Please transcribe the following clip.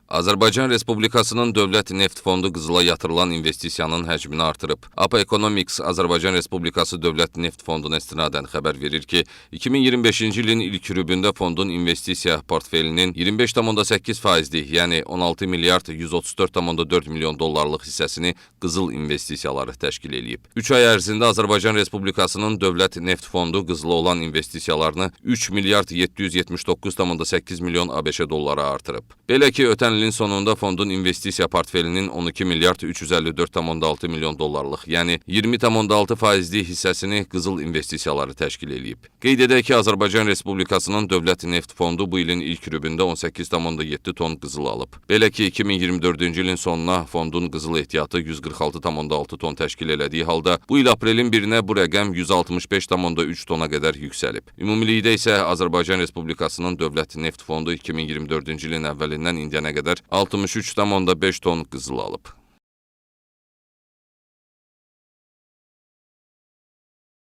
Azərbaycan Respublikasının Dövlət Neft Fondu qızıla yatırılan investisiyanın həcmini artırıb. APA Economics Azərbaycan Respublikası Dövlət Neft Fonduna istinadən xəbər verir ki, 2025-ci ilin ilk rübündə fondun investisiya portfelinin 25,8 faizlik, yəni 16 milyard 134,4 milyon dollarlıq hissəsini qızıl investisiyaları təşkil eləyib. 3 ay ərzində Azərbaycan Respublikasının Dövlət Neft Fondu qızıla olan investisiyalarını 3 milyard 779,8 milyon ABŞ dollara artırıb. Belə ki, ötən ilin sonunda fondun investisiya portfelinin 12 milyard 354,6 milyon dollarlıq, yəni 20,6 faizlik hissəsini qızıl investisiyaları təşkil eləyib. Qeyd edək ki, Azərbaycan Respublikasının Dövlət Neft Fondu bu ilin ilk rübündə 18,7 ton qızıl alıb. Belə ki, 2024-cü ilin sonuna fondun qızıl ehtiyatı 146,6 ton təşkil elədiyi halda bu il aprelin 1-nə bu rəqəm 165,3 tona qədər yüksəlib. Ümumilikdə isə Azərbaycan Respublikasının Dövlət Neft Fondu 2024-cü ilin əvvəlindən indiyənə qədər 63,5 ton qızıl alıb.